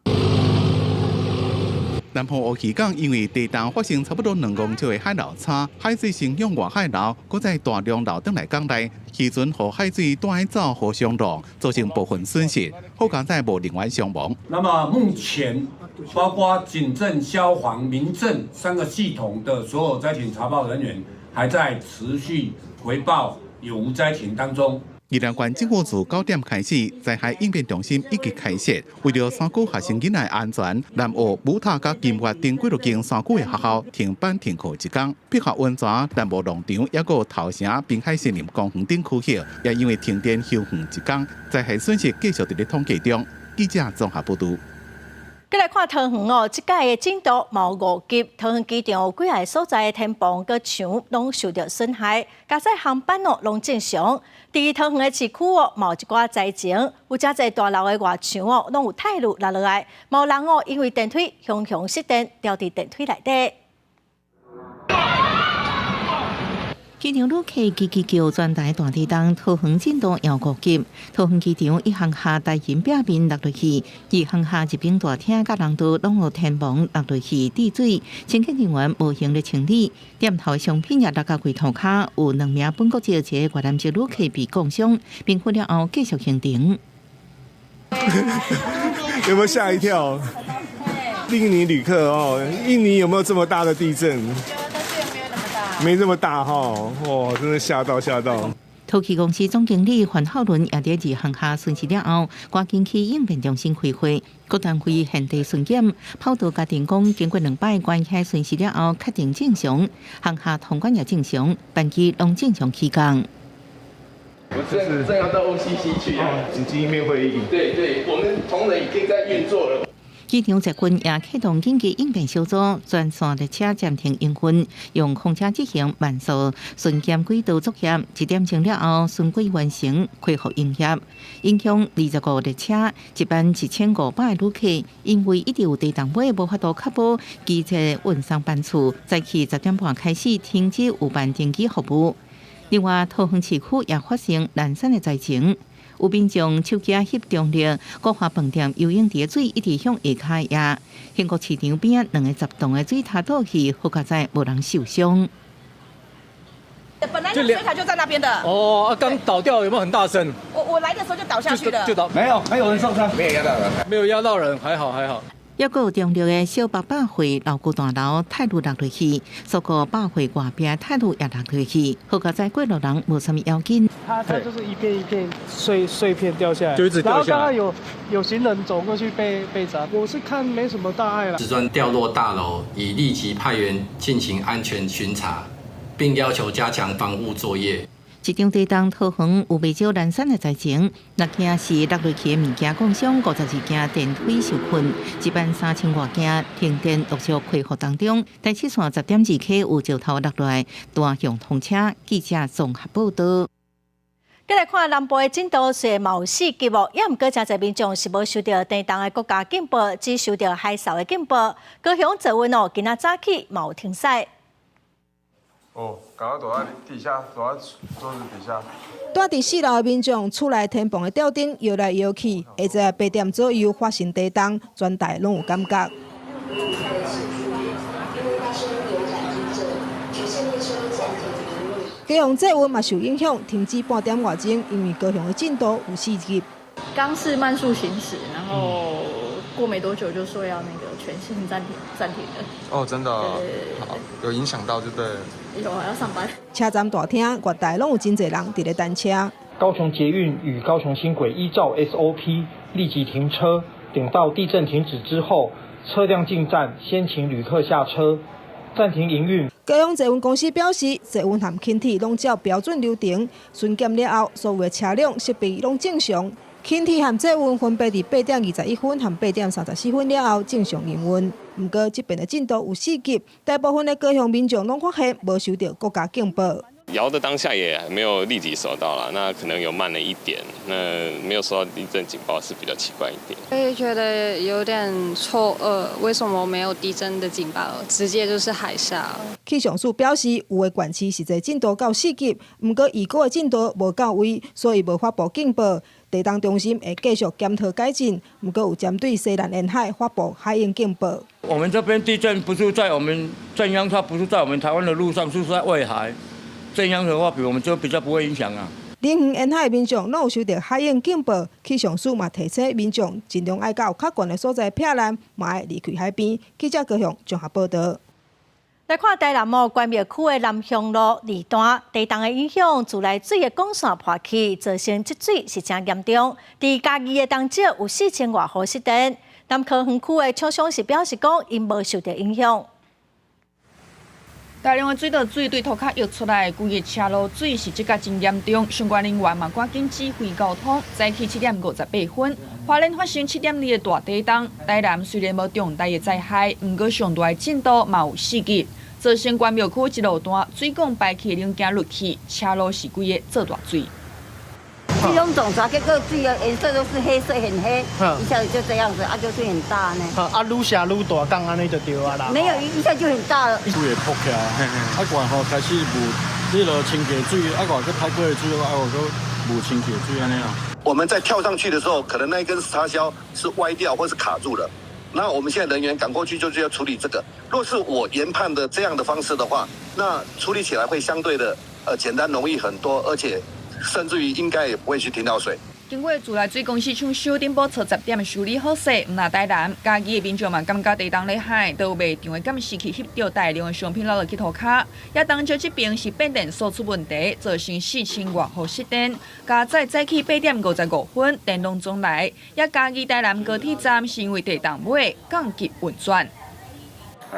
南方烏漁港因為地動發生差不多2公尺的海流差，海水先向外海流，閣再大量流轉來港內，漁船予海水帶走，互相浪，造成部分損失。好佳哉無人員傷亡。
那麼目前包括警政、消防、民政3個系統的所有災情查報人員，還在持續回報有無災情當中。
宜蘭縣政府自9點開始，災害應變中心已經開設，為著山區學生囡仔的安全，南澳、武塔佮金岳等幾多間山區的學校停班停課一工。碧華溫泉、南部農場，抑閣頭城濱海森林公園等區域，也因為停電休園一工，災害損失繼續佇咧統計中。記者綜合報導。
閣來看桃園哦，這擺的震度嘛有5級，桃園機場有幾个所在的天棚佮牆攏受著損害，駕駛航班哦攏正常。佇桃園的市區哦，嘛有一寡災情，有誠濟大樓的外牆哦攏有鐵路落落來，嘛有人哦因為電梯雄雄失電，牢佇電梯內底。
機場旅客吱吱叫，全台大地動，桃園震度有5級。桃園機場一航廈大型壁面落落去，二航廈入境大廳佮人道攏有天棚落落去滴水，清潔人員無閒咧清理。店頭的商品也落到櫃塗跤，有2名本國籍一个越南籍旅客被摃傷，平復了後繼續行程。
有沒有嚇一跳？印尼旅客哦，印尼有沒有這麼大的地震？沒這麼大哈，哇！真的嚇到嚇到。
桃汽公司總經理范浩倫也佇二航廈巡視了後，趕緊去應變中心開會，各單位現地巡檢，跑道佮電工經過2擺關起巡視了後，確定正常，航廈通關也正常，班機攏正常起降。
我正要到 OCC 去啊，
緊急應變會議。
對對，我們同仁已經在運作了。
機場捷運也啟動緊急應變小組，全線列車暫停營運，用空車執行慢速巡檢軌道作業。1點鐘了後，巡軌完成，恢復營業。影響25列車，一班1500旅客，因為一直有地動尾，無法度確保機車運送班次，早起10點半開始停止有班登機服務。另外，桃園市區也發生攔山的災情。有民眾手機翕中立國華飯店游泳池的水一直向下跤壓，興國市場邊2個10棟的水塔倒去，好佳哉無人受傷。
本來那水塔就在那邊的。
哦，剛倒掉有沒有很大聲？
我來的時候就倒下去了。
就倒，
沒有，沒有人受傷，沒有壓到人，
沒有壓到人，還好還好。
抑閣有中壢的小北百貨樓舊大樓鐵路落落去，蘇澳百貨外壁鐵路也落落去，好佳哉過路人無啥物要緊。
它就是一片一片碎片掉下來，
就一直掉下來。
然後剛剛有行人走過去被砸，我是看沒什麼大礙啦。
瓷磚掉落大樓，已立即派員進行安全巡查，並要求加強防護作業。
這場地動桃園有袂少攔山的災情，6件是落落去的物件摃傷，52件電梯受困，一萬3000外件停電陸續恢復當中。台七線10.2 K 有石頭落來，大雄通車。記者綜合報導。
再來看南部的震度雖然嘛有四級哦，也毋過誠濟民眾是無收到地動的國家警報，只收到海嘯的警報。高雄捷運哦，今仔早起嘛有停駛。
哦，剛剛躲在底下，躲在桌子底下。
蹛佇四樓的民眾，厝內天棚的吊燈搖來搖去，下晝8點左右發生地動，全台攏有感覺。高雄捷運嘛受影響，停止半點外鐘，因為高雄的震度有四級。
剛是慢速行駛，然後過沒多久就說要那個全線暫停，暫停了。
哦，真的哦，好，有影響到就對了。
有啊，要上班。
車站大廳、月台攏有真濟人佇咧等車。
高雄捷運與高雄輕軌依照 SOP 立即停車，等到地震停止之後，車輛進站，先請旅客下車，暫停營運。
高雄捷運公司表示，捷運和輕鐵攏照標準流程巡檢了後，所有的車輛設備攏正常。輕鐵和捷運分別佇8點21分和8點34分了後正常營運。毋過，這邊的震度有四級，大部分的高雄民眾攏發現無收到國家警報。
搖的當下也沒有立即收到啦，那可能有慢了一點，那沒有收到地震警報是比較奇怪一點。
我也覺得有點錯愕，為什麼沒有地震的警報，直接就是海嘯？
氣象署表示，有的縣市實際震度到四級，毋過預估的震度無到位，所以無發布警報。地動中心會繼續檢討改進，毋過有針對西南沿海發布海湧警報。
我們這邊地震不是在我們震央，它不是在我們台灣的陸上，是在外海。震央的話，比我們就比較不會影響啊。
林園沿海民眾攏有收到海湧警報，氣象署嘛提醒民眾盡量愛到較懸的所在避難，嘛愛離開海邊。記者高雄綜合報導。
來看台南哦，關廟區的南鄉路二段地動的影響，自來水的管線破去，造成積水是誠嚴重。佇嘉義的東石有4000外戶失電。南科園區的廠商是表示講，𪜶無受著影響。
大量的水道水對塗跤溢出來，規个車路水是積甲真嚴重。相關人員嘛趕緊指揮交通。早起7點58分，花蓮發生7.2的大地動。台南雖然無重大的災害，毋過上大的震度嘛有四級，造成關廟區一路段水管排氣零件落去，車路是規个做大水。
這種總查結果水的顏色都是黑色，很黑，一下子就這樣子，啊，就是很大呢。
啊，愈下愈大，降按呢就對啊啦。
沒有，一下就很大了。
水會撲起來，啊，過後開始霧，彼落清潔水，啊，過閣歹過的水，啊，閣霧清潔水按呢啦。
我們在跳上去的時候，可能那一根插銷是歪掉或是卡住了，那我們現在人員趕過去就是要處理這個。若是我研判的這樣的方式的話，那處理起來會相對的簡單容易很多，而且。甚至於應該也不會去停到水。
經過自來水公司廠收頂晡初10點修理好勢，毋但台南、嘉義的民眾嘛感覺地動咧海，都有賣場的監視器翕著大量的商品落落去塗跤。也東石這邊是變電所出問題，造成4000外戶失電。加載早起8點55分，電攏總來。也嘉義台南高鐵站是因為地動尾降級運轉。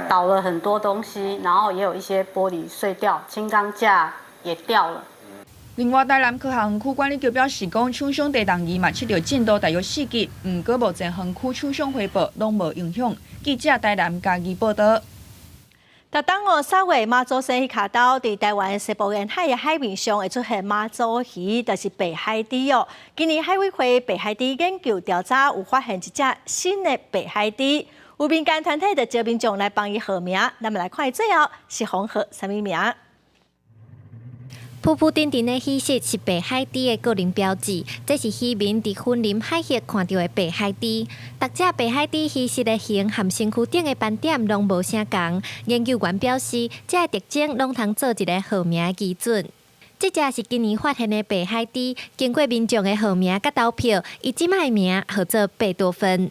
倒了很多東西，然後也有一些玻璃碎掉，輕鋼架也掉了。
另外，台南科學園區管理局表示，講廠商地動儀嘛測著震度大約四級，毋過目前園區廠商回報攏無影響。記者台南嘉義報導。
逐冬哦，3月媽祖生彼跤晝，佇台灣西部沿海的海面上會出現媽祖魚，就是白海豬哦。今年海委會白海豬研究調查，有發現一隻新的白海豬，有民間團體就招民眾來幫伊號名。咱們來看伊最後是予號啥物名？
浮浮沉沉的魚色是白海豬的個人標誌，這是漁民佇雲林海域看著的白海豬。逐隻白海豬魚色的形和身軀頂的斑點攏無啥仝。研究員表示，這个特徵攏通做一个號名的基準。這隻是今年發現的白海豬，經過民眾的號名佮投票，伊這擺的名號做貝多芬。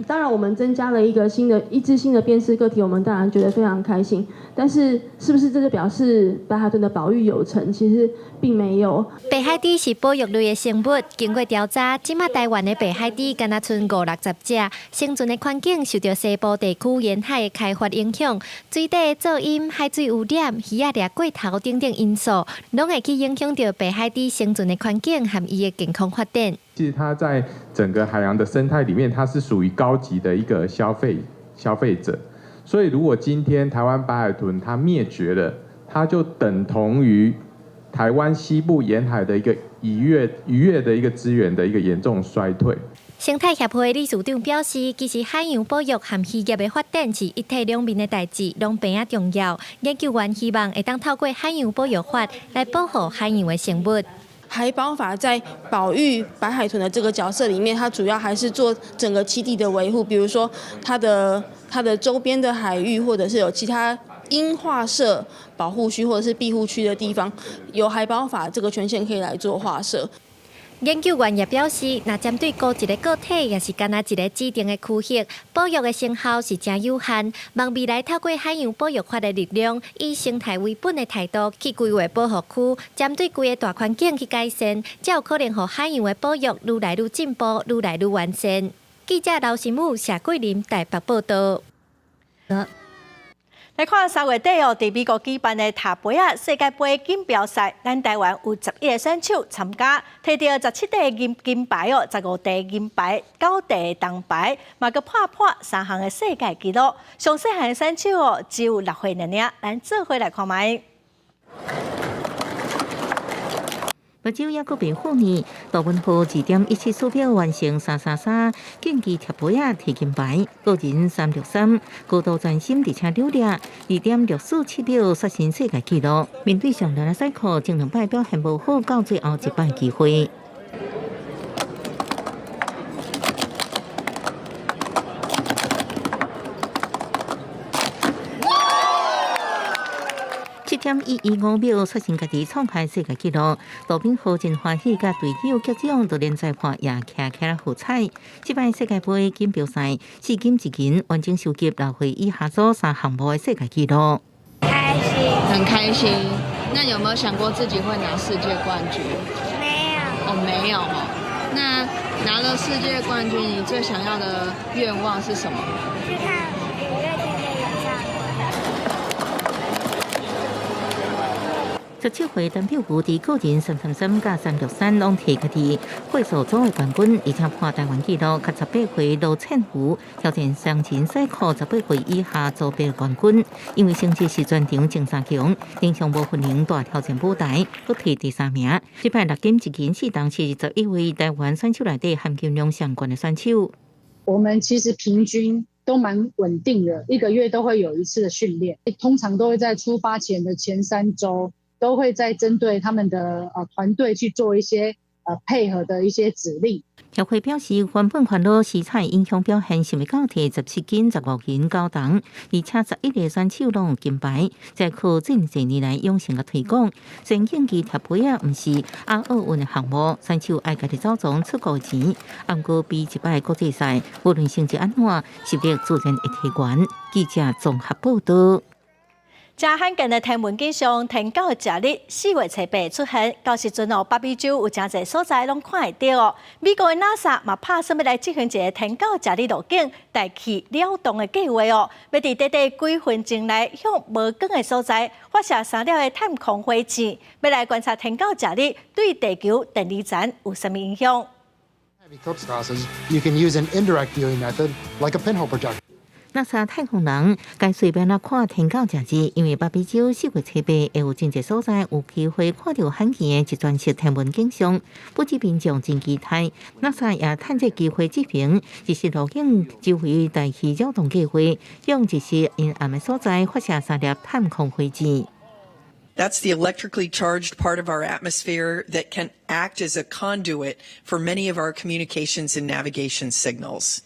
當然，我們增加了一個新的一隻新的辨識個體，我們當然覺得非常開心。但是，是不是這就表示白海豚的保育有成？其實並沒有。
白海豬是保育類的生物，經過調查，這馬台灣的白海豬干焦賰五六十隻，生存的環境受著西部地區沿海的開發影響，水底的噪音、海水污染、魚仔掠過頭等等因素，攏會去影響著白海豬生存的環境和伊的健康發展。
其實它在整個海洋的生態裡面，它是屬於高級的一個消費者。所以如果今天台灣白海豚它滅絕了，它就等同於台灣西部沿海的一個漁業漁業的一個資源的一個嚴重衰退。
生態協會理事長表示，其實海洋保育和漁業的發展是一體兩面的代誌，攏平仔重要。研究員希望會當透過海洋保育法來保護海洋的生物。
海保法在保育白海豚的這個角色裡面，它主要還是做整個棲地的維護，比如說它的周邊的海域，或者是有其他應劃設保護區或者是庇護區的地方，有海保法這個權限可以來做劃設。
研究員也表示，若針對孤一個個體，抑是干焦一個指定的區域，保育的成效是誠有限。望未來透過海洋保育法的力量，以生態為本的態度去規劃保護區，針對規個大環境去改善，才有可能予海洋的保育愈來愈進步，愈來愈完善。記者劉新武、謝桂林台北報道。
來看3月底哦，佇美國舉辦的疊杯仔世界盃錦標賽，咱台灣有11个選手參加，提著17塊金牌哦，15塊銀牌，9塊銅牌，嘛閣破三項的世界紀錄。上細漢的選手哦，只有6歲爾爾，咱做伙來看覓。
目睭猶閣袂好呢，杜文浩2.174秒完成333競技疊杯仔提金牌，個人363高度專心，而且努力2.647秒刷新世界紀錄。面對上難的賽課，前兩擺表現無好，到最後一擺機會。7.115秒刷新家己創下世界紀錄，杜敏浩真歡喜，佮隊友擊掌，就連裁判也徛起來喝彩。這擺世界盃錦標賽四金一銀，完整收集6歲以下組三項目的世界紀錄。
開心，很開心。那有沒有想過自己會拿世界冠軍？沒有。哦，沒有哦。那拿了世界冠軍，你最想要的願望是什麼？
去看五月天的演唱會。
17歲陳表武佇個人333佮363攏提家己會數組的冠軍，而且破台灣紀錄，佮18歲羅倩芙挑戰雙人賽課18歲以下組別冠軍。因為成績是全場前三強，登上無可能大挑戰舞台，閣提第三名。這擺六金一銀四銅是11位台灣選手內底含金量上懸的選手。
我們其實平均都蠻穩定的，一個月都會有一次的訓練，通常都會在出發前的前3週。都會在針對他們的團隊去做一些配合的一些指令。
協會表示，原本煩惱時差影響表現，想欲到提17金15銀九銅，而且11個選手攏有金牌，這靠這濟年來養成的推廣。雖然競技疊杯仔毋是亞奧運的項目，選手愛家己走總出國錢，毋過比一擺國際賽，無論成績按怎，實力自然會提懸。記者綜合報道。
誠罕見的天文景象，天狗食日4月初8出現，到時陣哦，北美洲有誠濟所在攏看會著哦。美國的 NASA 嘛拍算欲來執行一个天狗食日路徑大氣擾動的計劃哦，欲佇短短幾分鐘內向無光的所在發射三粒的探空火箭，欲來觀察天狗食日對地球電離層有啥物影響。
You can use an indirect viewing method, like a pinhole projector.
NASA 太空人該隨便來看天狗食日，因為北美洲4月初8會有真濟所在有機會看著罕見的一全色天文景象，不止民眾真期待，NASA 也趁這機會執行日食路徑周圍大氣擾動計劃，用日食陰暗的所在發射三粒探空火箭。
That's the electrically charged part of our atmosphere that can act as a conduit for many of our communications and navigation signals.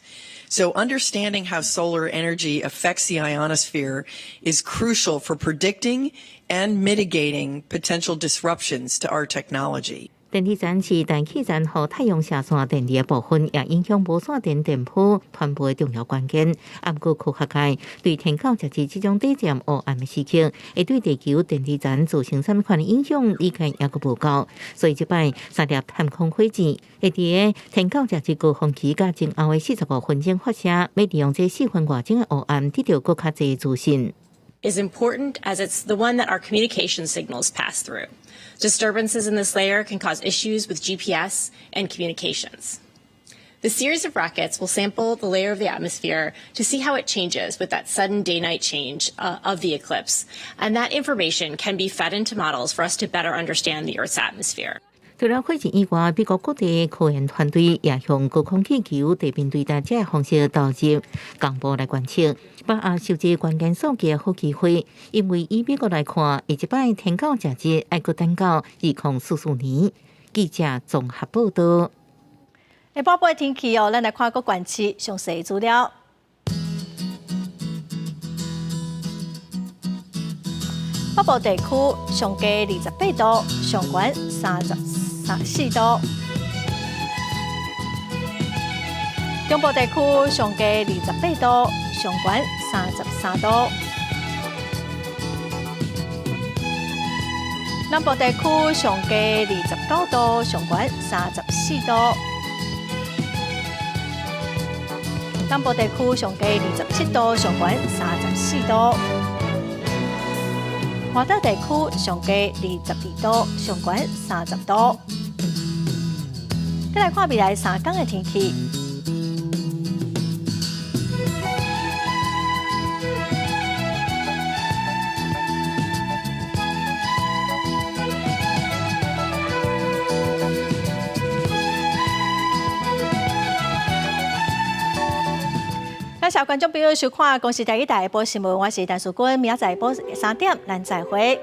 So understanding how solar energy affects the ionosphere is crucial for predicting and mitigating potential disruptions to our technology.
電離層是大氣層予太陽射線電離的部分，也影響無線電電波傳播的重要關鍵。毋過科學界對天狗食日這種短暫烏暗的時刻，會對地球電離層造成啥物款的影響，理解猶閣無夠。所以這擺三粒探空火箭會佇个天狗食日高峰期佮前後的45分鐘發射，欲利用這4分外鐘的烏暗，得著閣較濟資訊。
Is important as it's the one that our communication signals pass through. Disturbances in this layer can cause issues with GPS and communications. The series of rockets will sample the layer of the atmosphere to see how it changes with that sudden day-night change of the eclipse. And that information can be fed into models for us to better understand the Earth's atmosphere.
除了火箭以外，美國各地科研團隊也向高空氣球、地面雷達這方式投入公布來觀測，把握收集關鍵數據的好機會。因為以美國來看，下一擺天狗食日愛閣等到2044年。記者綜合報道。
下晡的天氣哦，咱來看各縣市詳細資料。北部地區上低28度，上懸34度。中部地區上低28度，上懸33度。南部地區上低29度，上懸34度。南部地區上低27度，上懸34度。外島地區上低22度，上懸30度。再來看未來3天的天氣。感謝觀眾朋友收看《公視台語台》下晡新聞，我是陳淑君，明仔載下晡3點，咱再會。